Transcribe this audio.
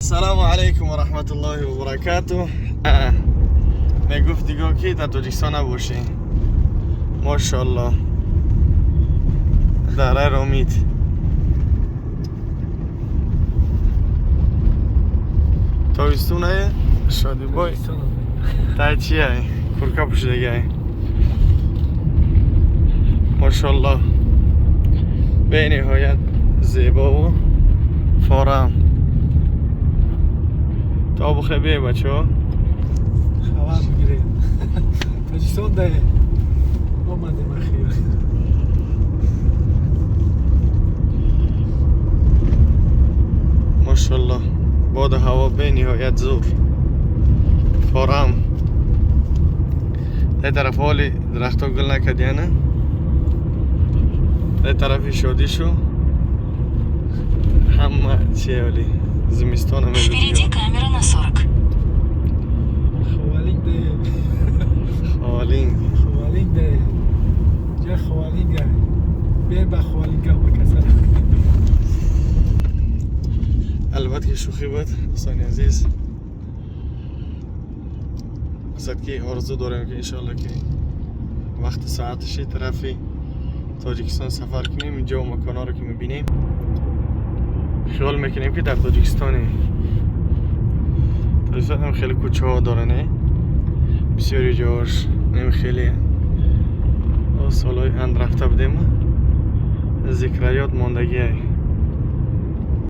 Ассалому алайкум ва раҳматуллоҳи ва баракатуҳ. Мегуфт диго, ки дар Тоҷикистон набошӣ. Мошоалло, дараи Ромит. Тобистонае, Шодибой тай чия, курка пӯшидагиай. Мошоалло, бениҳоят зебову форам. То бухе бие, бачаҳо. Хабар бигиред, Тоҷикистон дае омадем ахир. Мошоалло, боду ҳаво бениҳоят зур, форам. Дар тараф ҳоли дарахтҳо гул накардияна, дар тарафи шодишу ҳама чие, оли зимистона. Впереди камера на 40. Ховалинг дае. Ховалинг. Ховалинг дае, ҷа Ховалинга бием, ба Ховалинга бакаса. Албатта, ки шӯхӣ буд, дӯстони азиз. Асад ки орзу дорем, ки иншоалло, ки вақти соаташи тарафи Тоҷикистон сафар кунем. Инҷо маконҳоро ки мебинем, хиёл мекунем, ки дар Тоҷикистоне. Тоҷикистон ҳам хеле кӯчаҳо дора, не? Бисёри ҷош нем. Хеле солҳои анд рафта будем, зикраёт мондагиай.